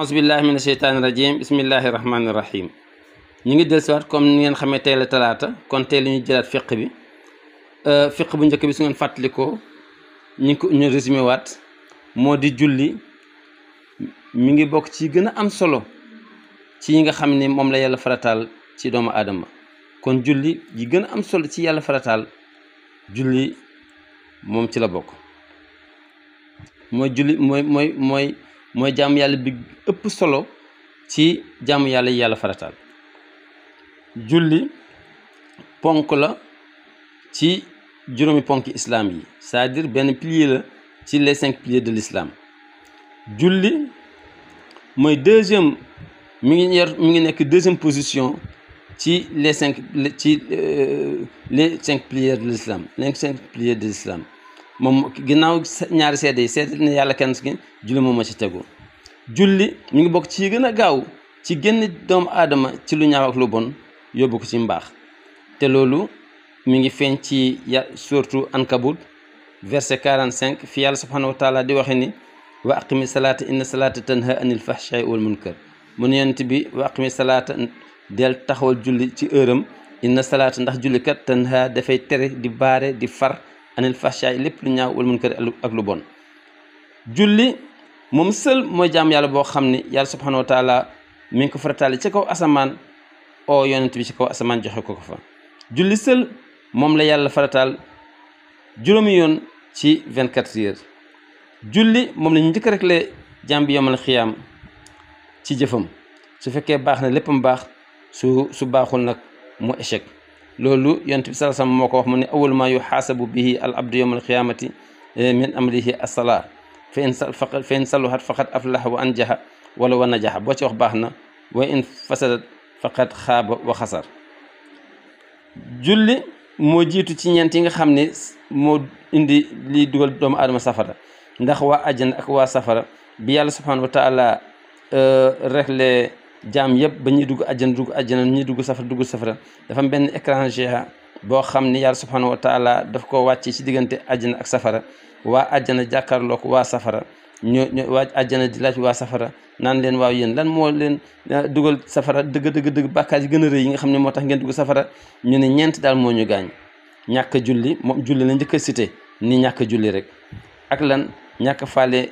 ausbillahi mina sheytaani rajim bismillahi rahmaani rahim ñu ngi del siwaat comme ni ngeen xamee tey la talaata kon tey la ñuy jëlaat fiq bi fiq bu njëkk bi su ngeen fàttalikoo ñu résumé waat moo di julli mi ngi bokk ci gën a am solo ci yi nga xam ne moom la yàlla farataal ci doomu aadama kon julli yi gën a am solo ci yàlla farataal julli moom ci la bokk mooy julli mooy jaamu yàlla bi ëpp solo ci jaamu yàlla yi yàlla farataal julli ponk la ci juróomi ponk islam yi c'est-à-dire benn pilier la ci les 5 piliers de l'islam julli mooy mi ngi nekk deuxième position ci les 5 piliers de l'islam les 5 piliers de l'islam moom ginnaaw ñaari seede yi seede ne yàlla kenn ki julli moom ma ci tegu julli mi ngi bokk ci gën a gaaw ci génn doomu aadama ci lu ñaaw ak lu bon yóbbu ko ci mbaax te loolu mi ngi feeñ ci surtout Ankabut verset 45 fi yàlla subhanahu wa taala di waxe ni wa aqimi salaata inna salaata tanha anil fahshaai wal munkar mu ne yonent bi wa aqimi salaata del taxawal julli ci heuram inna salaata ndax julli kat tanha dafay tere di baare di far anil fahshaay lépp lu ñaaw wal munkar ak lu bon julli moom seul mooy jaam yàlla boo xam ne yàlla subhanahu wa taala mi ngi ko farataale ci kaw asamaan o yonent bi ci kaw asamaan joxe ko fa julli seul moom la yàlla farataal juróomi yoon ci 24 heures julli moom la ñu njëkk rek le jaam bi yomal xiyaam ci jëfam su fekkee baax na léppam baax su baaxul nag mu échec loolu yonent bi sallallahu alayhi wasallam moo ko wax mu ne awwalu maa yuhaasabu bihi al abdu yawmal qiyaamati min amrihi as-salaa fa in saluhat faqad aflaha wa anjaha wala wa najaha boo ci wax baax na wa in fasadat faqad xaaba wa xasar julli moo jiitu ci ñeent yi nga xam ne moo indi liy dugal doomu aadama safara ndax waa àjjana ak waa safara bi yàlla subhanahu wa taala réglé jaam yëpp ba ñuy dugg àjjana ñuy dugg safara dafa am benn écran géant boo xam ni yàlla subhanahu wa taala daf ko wàcce ci diggante àjjana ak safara waa àjjana jàkkaarloo ko waa safara waa àjjana di laaj waa safara naan leen waaw yéen lan moo leen dugal safara dëgg bàkkaar yi gën a rëy yi nga xam ne moo tax ngeen dugg safara ñu ne ñeent daal moo ñu gaañ ñàkk julli moom julli la njëkk a cité ni ñàkk julli rek ak lan ñàkk faale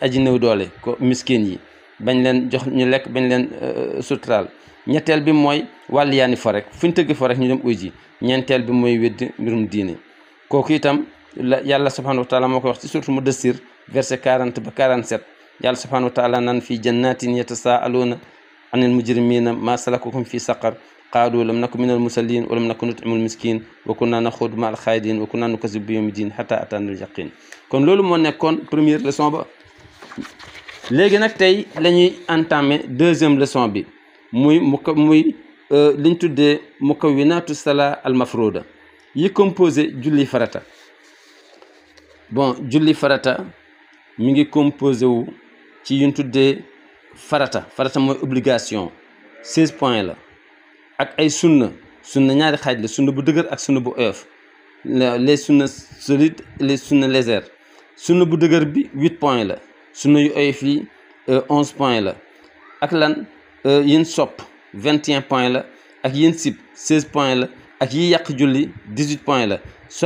aji néew doole ko miskin yi bañ leen jox ñu lekk bañ leen suturaal ñetteel bi mooy wàllu yaani fo rek fu ñu tëgg fo rek ñu dem uy ji ñeenteel bi mooy weddi mbirum diine kooku itam yàlla subhanahu wa taala moo ko wax ci surtout Mudassir verset 40 ba 47 yàlla subhanahu wa taala naan fii jannatin yatasaaluuna anil mujrimina ma salakakum fi saqar qaalu lam naku minal musallin wa lam naku nut'imul miskin wa kunna naxuudu ma al xaayidin wa kunna nukazzibu bi yawmi din hatta ataanal yaqin kon loolu moo nekkoon première leçon ba léegi nag tey la ñuy entamer deuxième leçon bi muy liñ tuddee mukawwinaatu salaa al mafruda yi composé julli farata bon julli farata mi ngi composé wu ci yuñ tuddee farata mooy obligation 16 points la ak ay sunna ñaari xaaj la sunna bu dëgër ak sunna bu oyof les sunna solides les sunna légères sunna bu dëgër bi 8 points la sunna yu oyof yi 11 points la ak lan yin sopp 21 points la ak yin sib 16 points la ak yi yàq julli 18 points la su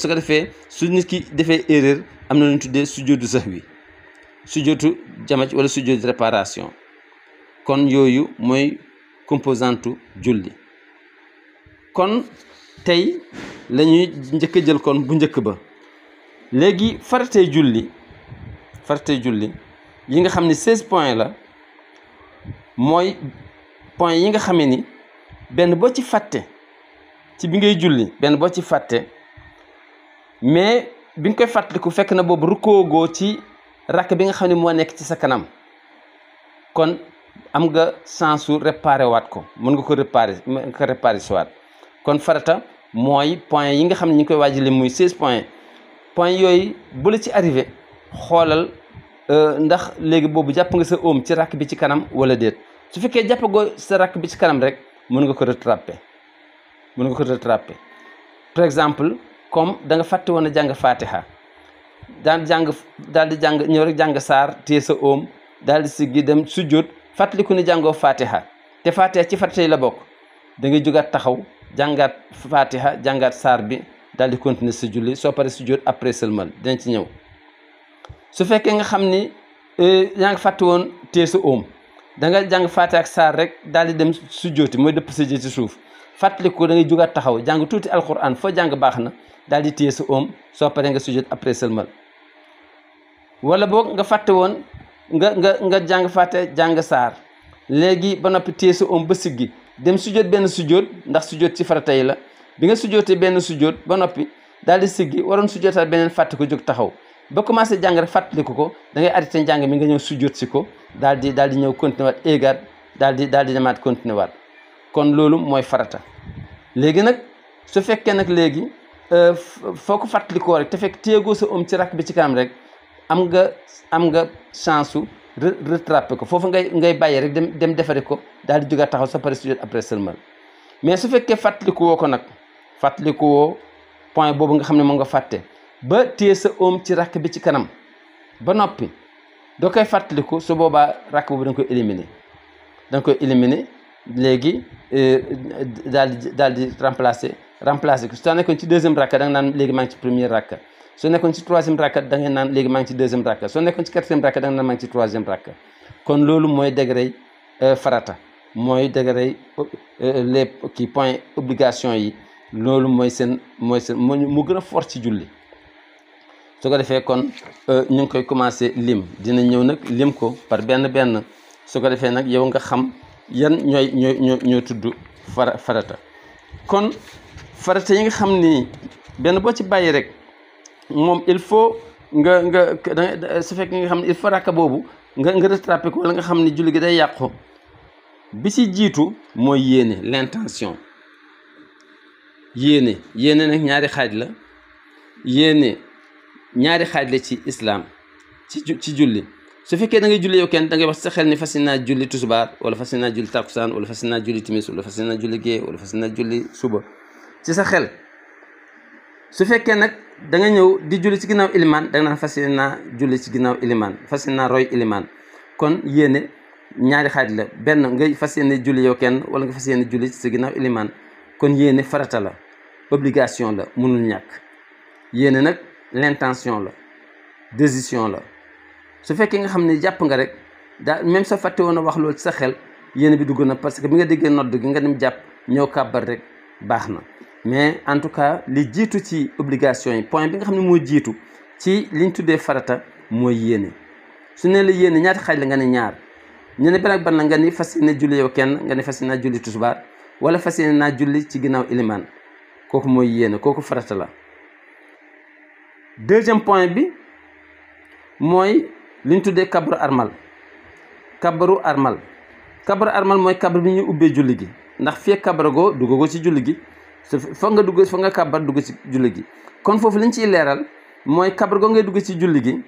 ko defee su nit ki defee erreur am na lu ñu tuddee sujjóotu sahwi sujjóotu jamaj wala sujjóotu réparation kon yooyu mooy composante julli kon tey la ñuy njëkk a jël kon bu njëkk ba léegi faratey julli yi nga xam ne 16 points la mooy point yi nga xamee ni benn boo ci fàtte ci bi ngay julli benn boo ci fàtte mais bi nga koy fàttaliku fekk na boobu rukkoogoo ci rakk bi nga xam ne moo nekk ci sa kanam kon am nga chance su réparé waat ko mën nga ko réparé si waat kon farata mooy point yi nga xam ne ñu ngi koy waajale muy 16 point yooyu bu la ci arrivé xoolal ndax léegi boobu jàpp nga sa oom ci rakk bi ci kanam wala déet su fekkee jàppagoo sa rakk bi ci kanam rek mën nga ko rattraper par exemple comme da nga fàtte woon a jàng fatiha daal di jàng ñëw rek jàng saar téye sa oom daal di siggi dem sujjóot fàttaliku ni jàngoo fatiha te fatiha ci farata yi la bokk da ngay jógaat taxaw jàngaat fatiha jàngaat saar bi daal di continuer sa julli soo paree sujjóot après seulement dinañ ci ñëw. su fekkee nga xam ni yaa ngi fàtte woon téye sa oom da nga jàng fatiha ak saar rek daal di dem sujjóoti mooy dëpp sa jë ci suuf fàttaliku da ngay jógaat taxaw jàng tuuti alquran foo jàng baax na daal di téye sa oom soo paree nga sujjóot après seulement. wala boog nga fàtte woon nga jàng fàtte jàng saar léegi ba noppi téye sa oom ba siggi dem sujjóot benn sujjóot ndax sujjóot ci farata yi la bi nga sujjóotee benn sujjóot ba noppi daal di siggi waroon sujjóotaat beneen fàtte ko jóg taxaw ba commencé jàng rek fàttaliku ko da ngay arrêté njàng mi nga ñëw sujjóot si ko daal di ñëw continué waat éegaat daal di demaat continué waat kon loolu mooy farata. léegi nag su fekkee nag léegi foo ko fàttalikoo rek te fekk téyegoo sa oom ci rakk bi ci kanam rek am nga chance su rattrapé ko foofu ngay bàyyi rek dem defari ko daal di jógaat taxaw sa pare sujjóot après seulement. mais su fekkee fàttaliku woo ko nag fàttaliku woo point boobu nga xam ne moom nga fàtte ba téye sa oom ci rakk bi ci kanam ba noppi doo koy fàttaliku su boobaa rakk boobu da nga koy éliminer léegi daal di remplacer ko soo nekkoon ci deuxième rakka da nga naan léegi maa ngi ci première rakka soo nekkoon ci troisième rakka da nga naan léegi maa ngi ci deuxième rakka soo nekkoon ci quatrième rakka da nga naan maa ngi ci troisième rakka kon loolu mooy degré farata mooy degré les kii point obligation yi loolu mooy seen mu gën a fort ci julli. su ko defee kon ñu ngi koy commencé lim dina ñëw nag lim ko par benn su ko defee nag yow nga xam yan ñooy tudd farata. kon farata yi nga xam ni benn boo ci bàyyi rek moom il faut nga su fekkee nga xam ne il faut rakka boobu nga rattrapé ko wala nga xam ni julli gi day yàqu bi ci jiitu mooy yéene l'intention. yéene nag ñaari xaaj la ñaari xaaj la ci islam ci julli su fekkee da ngay julli yow kenn da ngay wax sa xel ni fas naa julli tusubaar wala fas naa julli takkusaan wala fas naa julli timis wala fas naa julli gée wala fas naa julli suba ci sa xel. su fekkee nag da nga ñëw di julli ci ginnaaw ilimaan da nga naan fas naa julli ci ginnaaw ilimaan fas naa roy ilimaan kon yéene ñaari xaaj la benn ngay fas yéene julli yow kenn wala nga fas yéene julli ci sa ginnaaw ilimaan kon yéene farata la obligation la mënul ñàkk. yéene nag l'intention la décision la su fekkee nga xam ne jàpp nga rek daa même sa fàtte woon a wax loolu ci sa xel yéene bi dugg na parce que bi nga déggee nodd gi nga dem jàpp ñëw kàbbar rek baax na. mais en tout cas li jiitu ci obligation yi point bi nga xam ne moo jiitu ci liñ tuddee farata mooy yéene. su ne la yéene ñaati xaaj la nga ne ñaar ñu ne ban ak ban la nga ni fas yéene julli yow kenn nga ne fas yéene naa julli tisbaar wala fas yéene naa julli ci ginnaaw ilimaan kooku mooy yéene kooku farata la. deuxième point bi mooy liñ tuddee kabru armal mooy kabar bi ñuy ubbee julli gi ndax fii kabaragoo duggagoo ci julli gi foog nga kabar dugg ci julli gi kon foofu liñ ciy leeral mooy kabar goo ngay dugg ci julli gi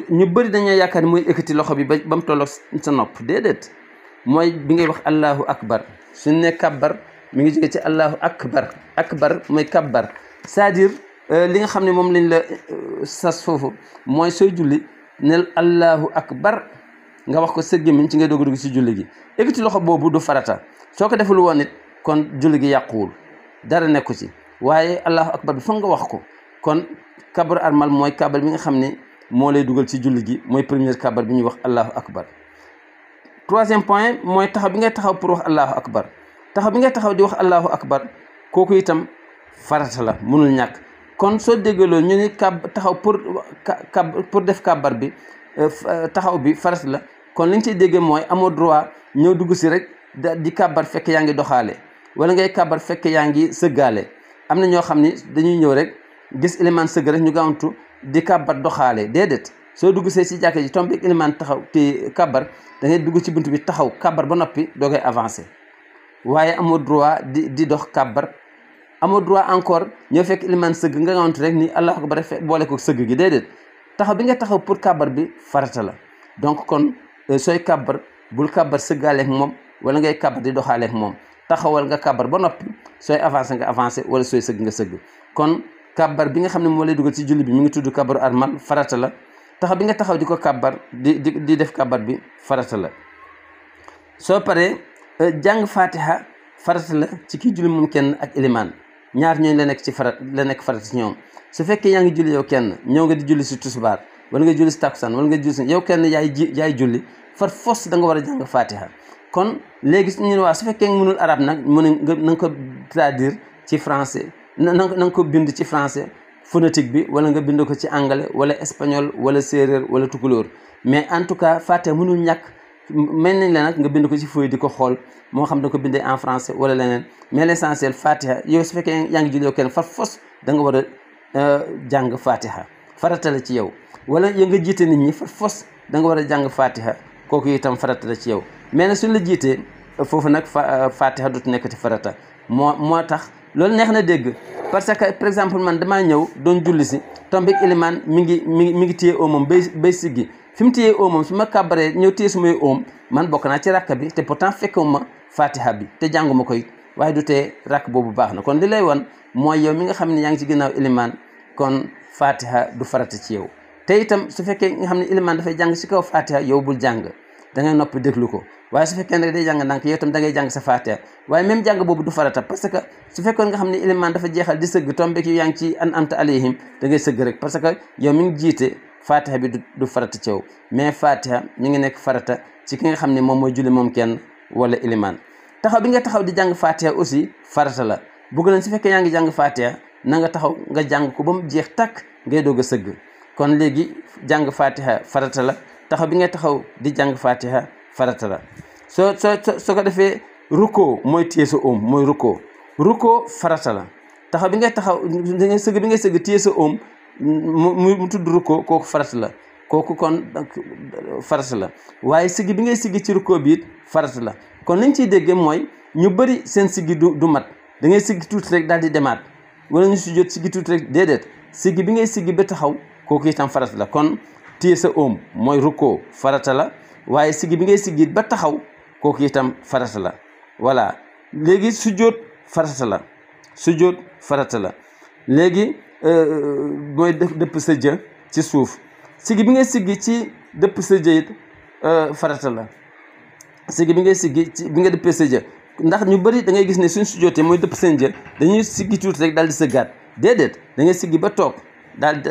ñu bëri dañoo yaakaar ni mooy ekkati loxo bi ba mu tolloog sa nopp déedéet mooy bi ngay wax allahu akbar suñ ne kabar mi ngi jóge ci allahu akbar mooy kabar c'est-à-dire li nga xam ne moom lañ la sas foofu mooy sooy julli nel allahu akbar nga wax ko sa gémmiñ ci ngay doog a dugg ci julli gi ekkati loxo boobu du farata soo ko deful woon it kon julli gi yàquwul dara nekku ci waaye allahu akbar bi foog nga wax ko kon kabar armal mooy kabar bi nga xam ne moo lay dugal ci julli gi mooy première kabar bi ñuy wax allahu akbar. troisième point mooy taxaw bi ngay taxaw pour wax allahu akbar taxaw bi ngay taxaw di wax allahu akbar kooku itam farata la mënul ñàkk. kon soo déggee loolu ñu ni taxaw pour def kabar bi taxaw bi farata la kon li ñu ciy déggee mooy amoo droit ñëw dugg si rek di kabar fekk yaa ngi doxaale wala ngay kabar fekk yaa ngi sëggaale. am na ñoo xam ni dañuy ñëw rek gis ilimaan sëgg rek ñu gaawantu di kabar doxaale déedéet soo dugg see si jàkka ji tombe ak ilimaan taxaw te kabar da ngay dugg ci bunt bi taxaw kabar ba noppi doo koy avancé waaye amoo droit di dox kabar. amoo droit encore ñoo fekk ilimaan sëgg nga gaawantu rek ni allahu akbar boole ko sëgg gi déedéet taxaw bi nga taxaw pour kabar bi farata la. donc kon sooy kabar bul kabar sëggaaleek moom wala ngay kabar di doxaaleek moom taxawal nga kabar ba noppi sooy avancé nga avancé wala sooy sëgg nga sëgg kon kabar bi nga xam ne moo lay dugal ci julli bi mi ngi tudd kabaru armal farata la. taxaw bi nga taxaw di ko kàbbar di def kàbbar bi farata la. soo paree jàng fatiha farata la ci kii julli moom kenn ak ilimaan ñaar ñooñu la nekk farata ci ñoom. su fekkee yaa ngi julli yow kenn ñëw nga di julli si tisbaar wala nga julli si takkusaan wala nga julli si yow kenn yaay julli far fos da nga war a jàng fatiha. kon léegi ñu ne waa su fekkee mënul arab nag na nga ko traduire ci français na nga ko bind ci français phonétique bi wala nga bind ko ci anglais wala espagnol wala séeréer wala tukulóor mais en tout cas fatiha mënul ñàkk. mel nañ la nag nga bind ko ci feuille di ko xool moo xam da ko bindee en français wala leneen mais l'essentiel fatiha yow su fekkee yaa ngi julli yow kenn far fos da nga war a jàng fatiha farata la ci yow. wala ya nga jiite nit ñi far fos da nga war a jàng fatiha kooku itam farata la ci yow mais nag suñ la jiitee foofu nag fatiha dootu nekkati farata moo tax loolu neex na dégg parce que par exemple man damaa ñëw doon julli si tombé ilimaan mi ngi téye oomam bay siggi fi mu téyee oomam su ma kàbbaree ñëw téye sumay oom man bokk naa ci rakk bi te pourtant fekkuma fatiha bi te jànguma koy waaye du tee rakk boobu baax na. kon li lay wan mooy yow mi nga xam ne yaa ngi ci ginnaaw ilimaan kon fatiha du farata ci yow. te itam su fekkee nga xam ne ilimaan dafay jàng ci kaw fatiha yow bul jàng da ngay noppi déglu ko waaye su fekkee nag day jàng ndànk yow itam da ngay jàng sa fatiha waaye même jàng boobu du farata parce que su fekkoon nga xam ne ilimaan dafa jeexal di sëgg tombé ki yaa ngi ci an'amta alayhim da ngay sëgg rek parce que yow mi ngi jiite fatiha bi du farata ci yow mais fatiha mi ngi nekk farata ci ki nga xam ne moom mooy julli moom kenn wala ilimaan. taxaw bi nga taxaw di jàng fatiha aussi farata la bëgg nañ su fekkee yaa ngi jàng fatiha na nga taxaw nga jàng ko ba mu jeex tàkk ngay doog a sëgg. kon léegi jàng fatiha farata la taxaw bi nga taxaw di jàng fatiha farata la. soo ko defee rukkoo mooy téye sa oom mooy rukkoo farata la taxaw bi ngay taxaw da ngay sëgg bi ngay sëgg téye sa oom mu tudd rukkoo kooku farata la kooku kon farata la waaye siggi bi ngay siggi ci rukkoo bi it farata la. kon liñ ciy déggee mooy ñu bëri seen siggi du mat da ngay siggi tuuti rek daal di demaat wala ñu sujjóot siggi tuuti rek déedéet siggi bi ngay siggi ba taxaw kooku itam farata la. kon téye sa oom mooy rukkoo farata la waaye siggi bi ngay siggi ba taxaw kooku itam farata la. voilà léegi sujjóot farata la léegi mooy dëpp sa jë ci suuf siggi bi ngay siggi ci dëpp sa jë it farata la. siggi bi ngay siggi ci bi nga dëppee sa jë ndax ñu bëri da ngay gis ne suñ sujjóotee mooy dëpp seen jë dañuy siggi tuuti rek daal di sëggaat déedéet da ngay siggi ba toog daal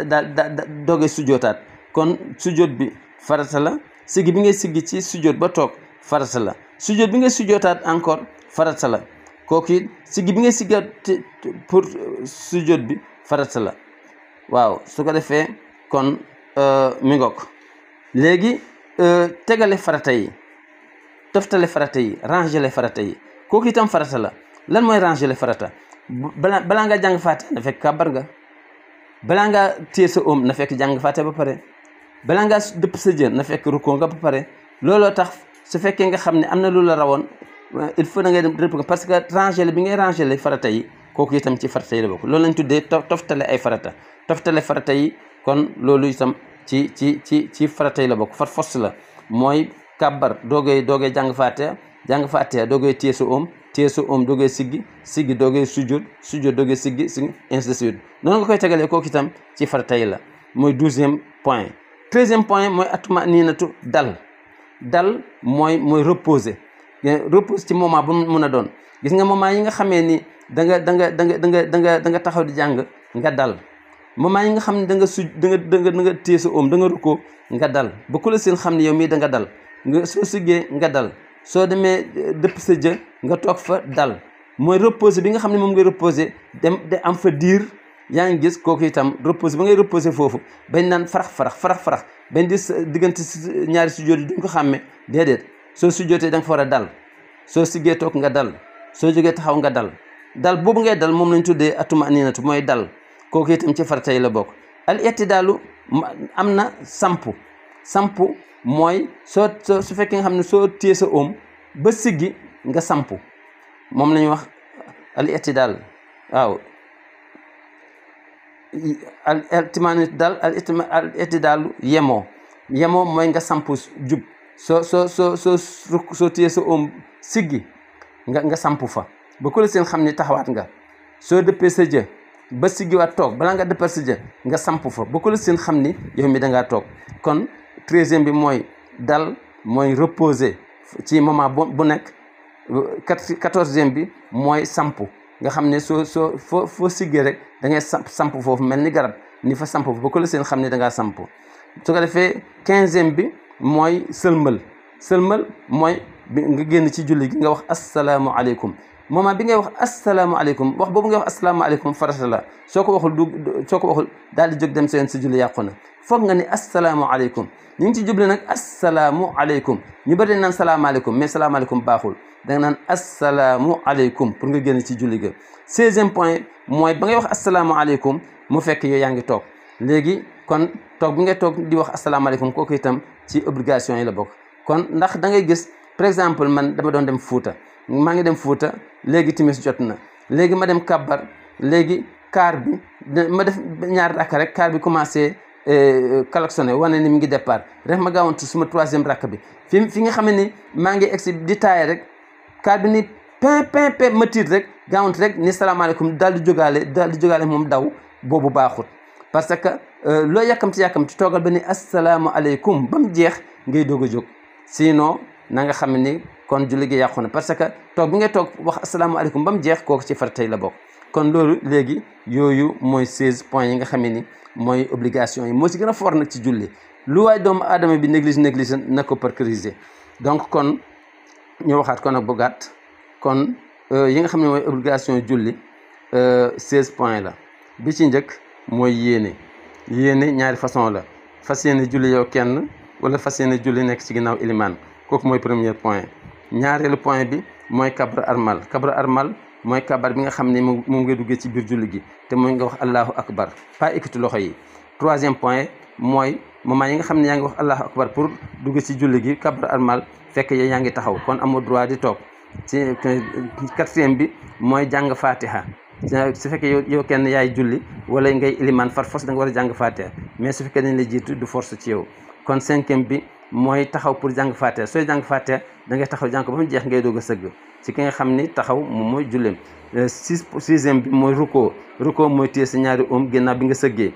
doogee sujjóotaat kon sujjóot bi farata la. siggi bi ngay siggi ci sujjóot ba toog farata la. sujjóot bi ngay sujjóotaat encore farata la kooku it siggi bi ngay siggaat pour sujjóot bi farata la. waaw su ko defee kon mi ngoog léegi tegale farata yi toftale farata yi rangele farata yi kooku itam farata la. lan mooy rangele farata balaa nga jàng fatiha na fekk kàbbar nga balaa nga téye sa oom na fekk jàng fatiha ba pare balaa nga dëpp sa jë na fekk rukkoo nga ba pare. looloo tax su fekkee nga xam ne am na lu la rawoon il faut da ngay dem rëpp parce que rangele bi ngay rangele farata yi kooku itam ci farata yi la bokk. loolu lañ tuddee toftale ay farata toftale farata yi kon loolu itam ci farata yi la bokk far fos la mooy kàbbar doogee jàng fatiha doogee téye sa oom doogee siggi doogee sujjóot doogee siggi ainsi de suite noonu nga koy tegalee kooku itam ci farata yi la. mooy 12e point. 13e point mooy atuma niinatu dal mooy reposer ci moment bu mun a doon. gis nga moment yi nga xamee ni da nga taxaw di jàng nga dal moment yi nga xam ne da nga téye sa oom da nga rukkoo nga dal ba ku la seen xam ne yow mii da nga dal nga soo siggee nga dal soo demee dëpp sa jë nga toog fa dal mooy reposer bi nga xam ne moom ngay reposer de am fa diir. yaa ngi gis kooku itam reposer ba ngay reposer foofu bañ naan farax bañ di diggante ñaari sujjóot yi duñ ko xàmme déedéet soo sujjóotee da nga fa war a dal soo siggee toog nga dal soo jógee taxaw nga dal boobu ngay dal moom lañ tuddee atuma niinatu mooy dal kooku itam ci farata yi la bokk. al i'tidaalu am na sampu mooy su fekkee nga xam ne soo téye sa oom ba siggi nga sampu moom la ñuy wax al i'tidaal. waaw al i'tidaalu yemoo mooy nga sampu jub soo téye sa oom siggi nga sampu fa ba ku la seen xam ne taxawaat nga soo dëppee sa jë ba siggiwaat toog balaa nga dëppal si jë nga samp fa ba ku la seen xam ni yow mi da ngaa toog. kon 13e bi mooy dal mooy reposer ci moment bu nekk. 14e bi mooy samp nga xam ne foo siggee rek da ngay samp foofu mel ni garab ni fa samp foofu ba ku la seen xam ne da ngaa samp. su ko defee 15e bi mooy sëlmal mooy nga génn ci julli gi nga wax asalaamualeykum moment bi ngay wax asalaamualeykum wax boobu ngay wax asalaamualeykum farata la soo ko waxul daal di jóg dem sa yoon si julli yàqu na. foog nga ni asalaamualeykum ñu ngi ci jubli nag asalaamualeykum ñu bëri naan salaamaaleykum mais salaamaaleykum baaxul da nga naan asalaamualeykum pour nga génn ci julli ga. 16e point mooy ba ngay wax asalaamualeykum mu fekk yow yaa ngi toog léegi kon toog bi ngay toog di wax asalaamaaleykum kooku itam ci obligation yi la bokk. kon ndax da ngay gis par exemple man dama doon dem Fuuta maa ngi dem Fuuta léegi timis jot na léegi ma dem kabbar léegi kaar bi ma def ñaar rakk rek kaar bi commencé klaxonné wane ni mi ngi départ rek ma gaawantu suma 3e rakk bi fi nga xam ne maa ngi egsi di taaye rek kaar bi ni pin ma tiit rek gaawantu rek ni salaamaaleykum daal di jógaale moom daw boobu baaxut. parce que loo yàkkamti toogal ba ni asalaamualeykum ba mu jeex ngay doog a jóg sinon na nga xam ni kon julli gi yàqu na parce que toog bi ngay toog wax asalaamaaleykum ba mu jeex kooku ci faratay la bokk. kon loolu léegi yooyu mooy 16 points yi nga xam ni mooy obligation yi moo ci gën a fort nag ci julli lu waay doomu aadama bi néglige na ko parcuriser. donc kon ñu waxaat ko nag bu gàtt kon yi nga xam ne mooy obligation julli 16 points la. bi ci njëkk mooy yéene ñaari façon la fas yéene julli yow kenn wala fas yéene julli nekk ci ginnaaw ilimaan kooku mooy premier point. ñaareelu point bi mooy kabar armal mooy kabar bi nga xam ne moom ngay duggee ci biir julli gi te mooy nga wax allahu akbar pas ekkati loxo yi. 3e point mooy moment yi nga xam ne yaa ngi wax allahu akbar pour dugg ci julli gi kabar armal fekk yaa ngi taxaw kon amoo droit di toog. ci 4e bi mooy jàng fatiha su fekkee yow kenn yaay julli wala ngay ilimaan far force da nga war a jàng fatiha mais su fekkee dañ la jiitu du force ci yow. kon 5e bi mooy taxaw pour jàng fatiha sooy jàng fatiha da ngay taxaw jàng ko ba mu jeex ngay doog a sëgg ci ki nga xam ni taxaw moom mooy julleem. 6e bi mooy ruko mooy téye sa ñaari ginnaaw bi nga sëggee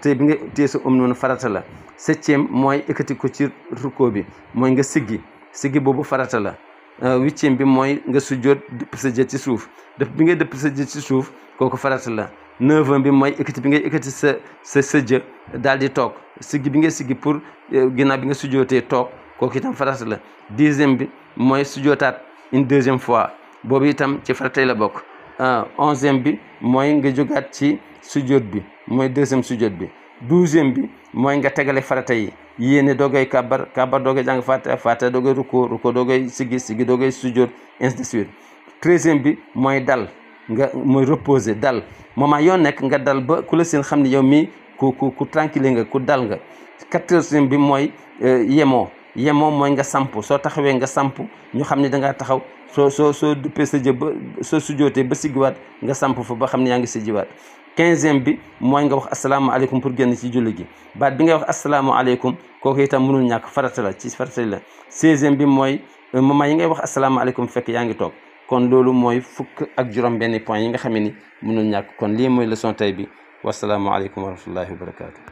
te bi nga téye sa noonu farata la. 7e mooy ekkati ko ci ruko bi mooy nga siggi boobu farata la. 8e bi mooy nga sujjoot dëpp sa jë ci suuf bi ngay dëpp sa jë ci suuf kooku farata la. 9e bi mooy ekkati bi ngay ekkati sa jë daal di toog siggi bi ngay siggi pour ginnaaw bi nga sujjootee toog kooku itam farata la. 10e bi mooy sujjootaat une 2e fois boobu itam ci faratay la bokk. 11e bi mooy nga jógaat ci sujjoot bi mooy 2e sujjoot bi. 12e bi mooy nga tegale farata yi yéene doogay kabar doogay jàng fatiha doogay ruko doogay siggi doogay sujjoot ainsi de suite. 13e bi mooy dal mooy reposer dal moment yoo nekk nga dal ba ku la seen xam ne yow mii ku tranquille nga ku dal nga. 14e bi mooy yemoo mooy nga samp soo taxawee nga samp ñu xam ne da ngaa taxaw soo duppee sa jë ba soo sujjootee ba siggiwaat nga samp fa ba xam ne yaa ngi siggiwaat. 15e bi mooy nga wax asalaamaaleykum pour génn ci julli gi baat bi ngay wax asalaamaaleykum kooku itam mënul ñàkk farata la ci farata la. 16e bi mooy moment yi ngay wax asalaamaaleykum fekk yaa ngi toog kon loolu mooy fukk ak juróom-benn point yi nga xam ne ni mënul ñàkk kon lii mooy leçon tey bi wasalaamualeykum wa rahmatullahi wa barakaatu.